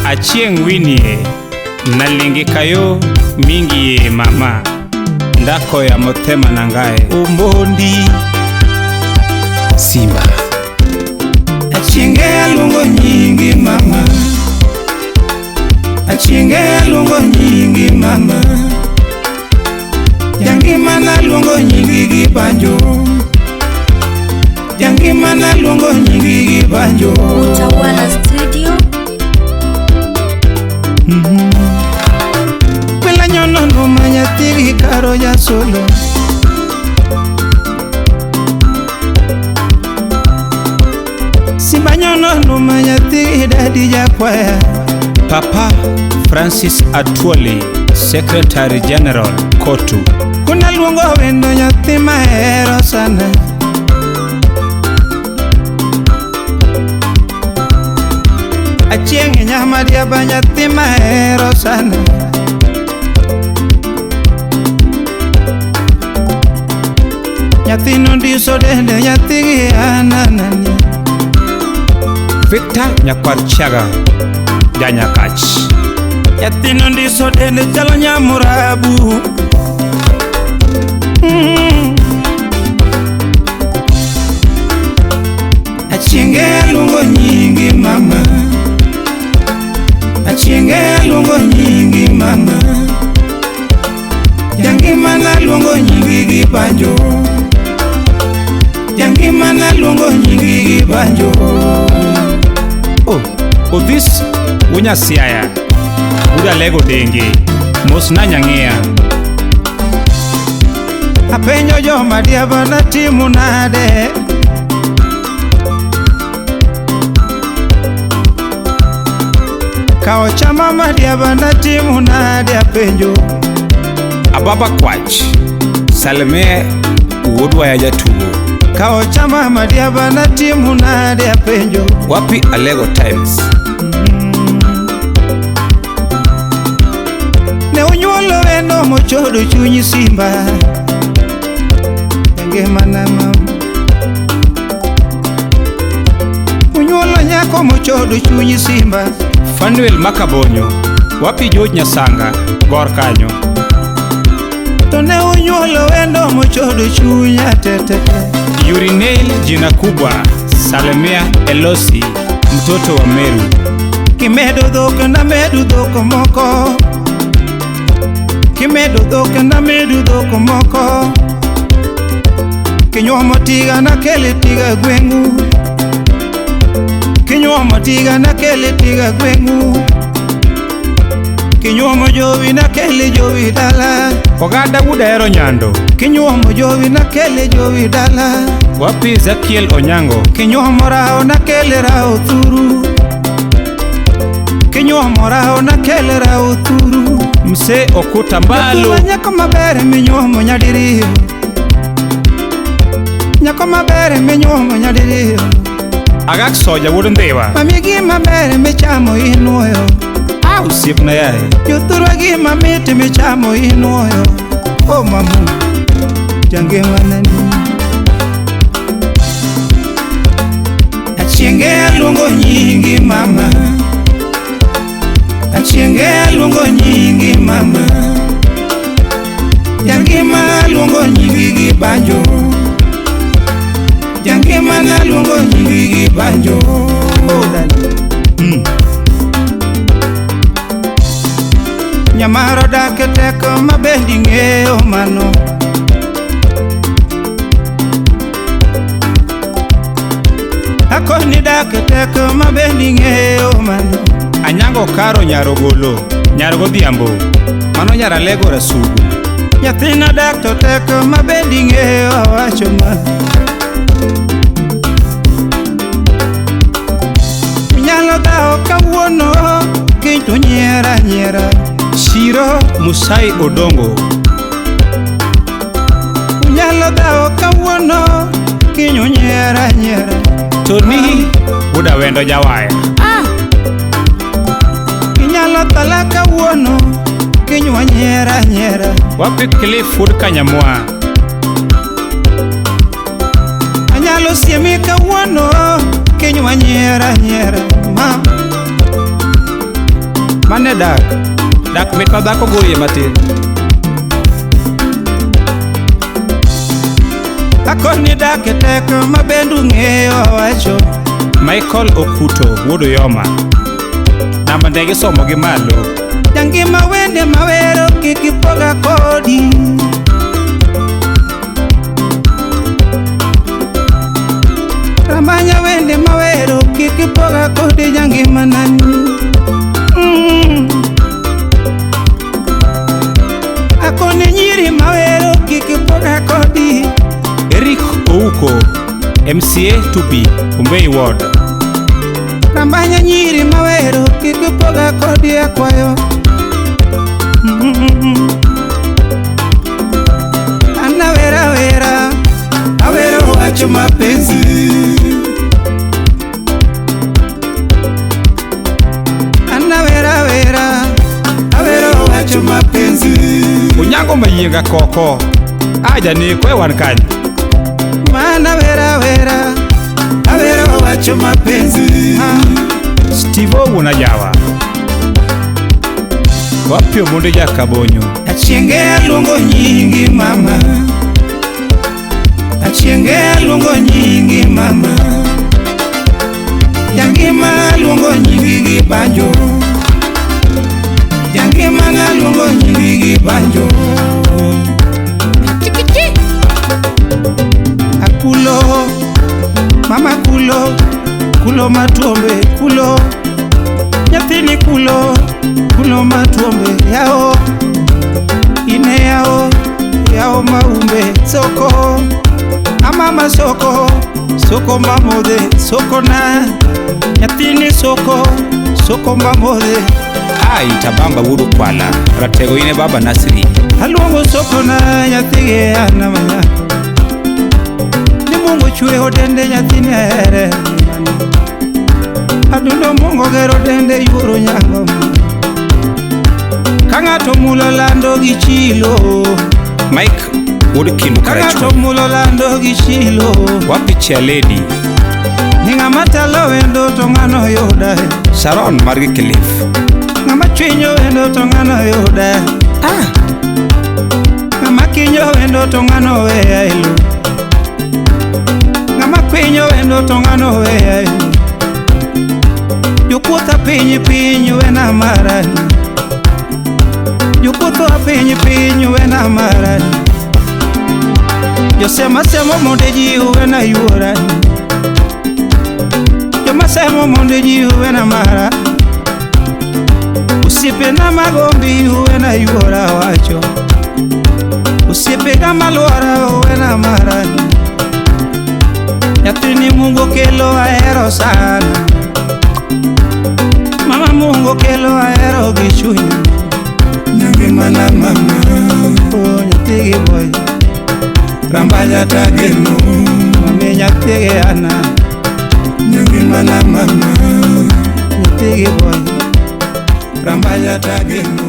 Achieng' Winie, nalingikayo mingi ye mama. Ndako ya motema nangae. Omondi Simba. Achienge aluongo nyingi mama. Achienge aluongo nyingi mama. Jangima naluongo nyingi gi banjo. Jangima naluongo nyingi gi banjo. Utawala Studio. Wela nyono nduma nyathi gi karo jasolo. Simba nyono nduma nyathi gi dadi jakwaya. Papa Francis Atwoli, Secretary General, Kotu. Kuna luongo wendo nyathi mahero sana. Achieng' nyamadiaba nyathi mahero sana. Nyathino ndiso dende nyathi gi ananani. Victor Nyakwar Chiaga, Janyakach. Nyathino ndiso dende chalo nyamurabu. Achienge aluongo nyingi mama. Achienge aluongo nyingi mama. Jangima naluongo nyingi gi banjo. Jangima naluongo nyingi gi banjo. Oh, Odhis Wunyasiaya, Buda Lego Denge, Mosna Nyang'ia. Apenjo joma diaba natimo nade. Kao chama madiaba natimo nade apenjo. Ababa Kwach, Salome Wuodwa ya jatugo. Kao chama madiaba natimo nade apenjo. Wapi Alego Times. Ne unyuolo wendo mochodo chuny simba. Ngimana mama. Unyuolo nyako mochodo chuny simba. Fanuel Makabonyo, wapi George Nyasanga, gor kanyo. To ne unyuolo wendo mochodo chunya tete. Urinale jina kubwa, Salimia Elosi, mtoto wa Meru. Kimedo dhok na medo dhok moko. Kimedo dhok na medo dhok moko. Kinyuomo tiga na kele tiga gweng'u. Kinyuomo tiga na kele tiga gweng'u. Kinyuomo jowi na kele jowi dala. Oganda Wuod Nyando. Kinyuomo jowi na kele jowi dala. Wapi Ezekiel Onyango. Kinyuomo rao na kele rao thuru. Kinyuomo rao na kele rao thuru. Mse Okuta Mbalo. Nyako maber minyuomo nyadiriyo. Nyako maber minyuomo nyadiriyo. Agak soja wuod Ndhiwa. Mami gima ber michamo inuoyo. Ah, osiepna yaye. Jothurwa gima mit michamo inuoyo. Oh mamu, jangimana ni. Achienge aluongo nyingi mama. Achienge aluongo nyingi mama. Jangima aluongo nyingi gi banjo. Jangima naluongo nyingi gi banjo. Oh dali. Nyamaro dak e teko mabendi ng'eyo mano. Akoni dak e teko mabendi ng'eyo mano. Anyango Karo Nyarogolo, Nyargodhiambo, mano Nyaralego Rasugu. Nyathina dak to teko mabendi ng'eyo awacho ma. Unyalo dhawo kawuono kiny to nyiera nyiera. Shiro Musai Odongo. Unyalo dhawo kawuono kiny unyiera nyiera. Tony Wuod Awendo Jawaya. Inyalo thala kawuono kiny wanyiera nyiera. Wapi Cliff Wuod Kanyamwa. Anyalo siemi kawuono kiny wanyiera nyiera. Ma Mane dak. Dak mit ma dhako gorie matin. Akoni dak tek ma bendu ng'eyo wacho. Michael Okuto wuod Uyoma. Namba ndege somo gi malo. Jangima wende mawero kik ipoga kodi. Ramanya wende mawero kik ipoga kodi jangima nani. Akoni nyiri mawero kik ipoga kodi. Eric Ouko, MCA to be, Umbei Ward. Rambanya nyiri mawero kik ipoga kodi akwayo. An awera wera, awero wacho mapenzi. An awera wera, awero wacho mapenzi. Onyango Mayienga koko. Aja neko e wan kanye. Mana wera wera, awero wacho mapenzi. Steve Owuon Ajawa. Wapio monde jakabonyo. Achienge aluongo nyingi mama. Achienge aluongo nyingi mama. Jangima aluongo nyingi gi banjo. Jangima aluongo nyingi gi banjo. Akulo, mama kulo, kulo matuombe kulo. Nyathini kulo, kulo matuombe yao. Ine yao, yao maumbe soko. Amama soko, soko mamodhe, soko na. Nyathini soko, soko mamodhe. Ai tabamba wuod Okwala. Ratego ine baba Nasri. Aluongo soko na nyathigi an manya. Ni Mungu chweyo dende nyathini ahere. Adundo Mungu gero dende yuoro nyango. Ka ng'ato mulo lando gi chilo. Mike wuod Kindu Ka ng'ato Karachuonyo. mulo lando gi chilo. Wapi chia lady. Ni ng'ama talo wendo to ng'ano yuda. Sharon margi Cliff. Ng'ama chwinyo wendo to ng'ano yuda. Ng'ama kinyo wendo to ng'ano weya e lo. Ng'ama kwinyo wendo to ng'ano weya e lo. Jokuotha piny piny wena marani. Jokuotho piny piny wena marani. Josema semo monde ji wena yuorani. Joma semo monde ji wena mara. Osiepena magombi wena yuora wacho. Osiepega maluora wena marani. Nyathini Mungu kelo ahero sana. Mama Mungu kelo ahero gi chunya. Nyangimana mama. Oh, nyathigi boy. Rambanya tageno. Mami nyathigi ana. Nyangimana mama. Nyathigi boy. Rambanya tageno.